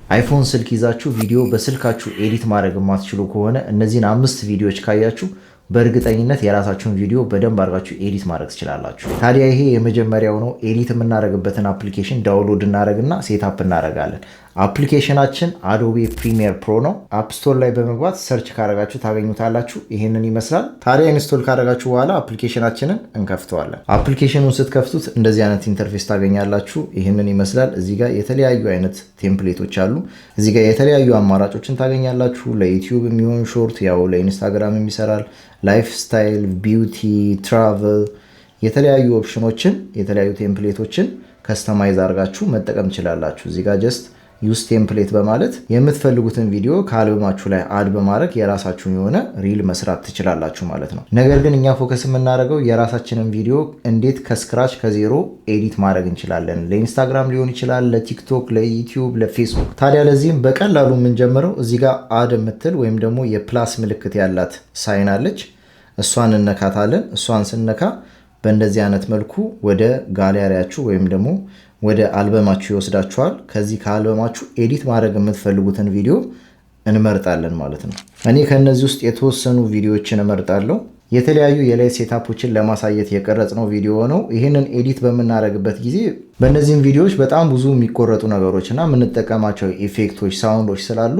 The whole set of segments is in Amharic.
iPhone ስልክ ይዛችሁ ቪዲዮ በስልካችሁ edit ማድረግ የማትችሉ ከሆነ እነዚህን አምስት ቪዲዮዎች ካያችሁ በእርግጠኝነት የራሳችሁን ቪዲዮ በደንብ አድርጋችሁ edit ማድረግ ትችላላችሁ። ታዲያ ይሄ የመጀመሪያው ነው። Edit የምናደርግበትን application download እናደርግና setup እናደርጋለን። Application ኣችን Adobe Premiere Pro ነው። App Store ላይ በመግባት search ካደረጋችሁ ታገኙታላችሁ። ይህንን ይመስላል። ታዲያ install ካደረጋችሁ በኋላ application ኣችንን እንከፍተዋለን። Application ኑን ስትከፍቱት እንደዚህ አይነት interface ታገኛላችሁ። ይህንን ይመስላል። እዚህ ጋር የተለያዩ አይነት template ኦች አሉ። እዚህ ጋር የተለያዩ አማራጮችን ታገኛላችሁ። ለ YouTube የሚሆን short፣ ያው ለ Instagram ይሰራል፣ lifestyle፣ beauty፣ travel፣ የተለያዩ option ኦችን፣ የተለያዩ template ኦችን customize አድርጋችሁ መጠቀም ትችላላችሁ። እዚህ ጋር just use template በማለት የምትፈልጉትን ቪዲዮ ከአልበማችሁ ላይ add በማድረግ የራሳችሁን የሆነ reel መስራት ትችላላችሁ ማለት ነው። ነገር ግን እኛ focus የምናደርገው የራሳችንን ቪዲዮ እንዴት ከ scratch፣ ከዜሮ edit ማድረግ እንችላለን። ለ Instagram ሊሆን ይችላል፣ ለ TikTok፣ ለ YouTube፣ ለ Facebook። ታዲያ ለዚህም በቀላሉ የምንጀምረው እዚህ ጋር add የምትል ወይም ደግሞ የ plus ምልክት ያላት sign አለች። እሷን እንነካታለን። እሷን ስንነካ በእንደዚህ አይነት መልኩ ወደ ጋላሪያችሁ ወይም ደግሞ ወደ አልበማችሁ ይወስዳችኋል። ከዚህ ከአልበማችሁ edit ማድረግ የምትፈልጉትን ቪዲዮ እንመርጣለን ማለት ነው። እኔ ከእነዚህ ውስጥ የተወሰኑ ቪዲዮዎችን እመርጣለሁ። የተለያዩ የ light setup ኦችን ለማሳየት የቀረጽነው ቪዲዮ ነው። ይህንን edit በምናደርግበት ጊዜ በእነዚህም ቪዲዮዎች በጣም ብዙ የሚቆረጡ ነገሮች እና የምንጠቀማቸው effect ኦች፣ sound ኦች ስላሉ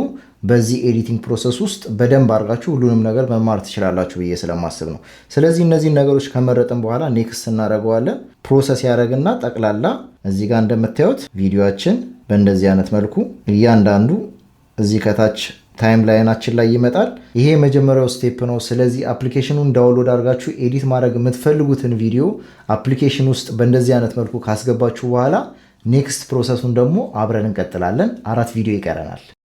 በዚህ editing process ውስጥ በደንብ አድርጋችሁ ሁሉንም ነገር መማር ትችላላችሁ ብዬ ስለማስብ ነው። ስለዚህ እነዚህን ነገሮች ከመረጥን በኋላ next እናደርገዋለን። Process ያደረግና ጠቅላላ እዚህ ጋር እንደምታዩት ቪዲዮአችን በእንደዚህ አይነት መልኩ እያንዳንዱ እዚህ ከታች timeline ኣችን ላይ ይመጣል። ይሄ የመጀመሪያው step ነው። ስለዚህ application ኑን download አድርጋችሁ edit ማድረግ የምትፈልጉትን ቪዲዮ application ውስጥ በእንደዚህ አይነት መልኩ ካስገባችሁ በኋላ next process ኡን ደግሞ አብረን እንቀጥላለን። አራት ቪዲዮ ይቀረናል።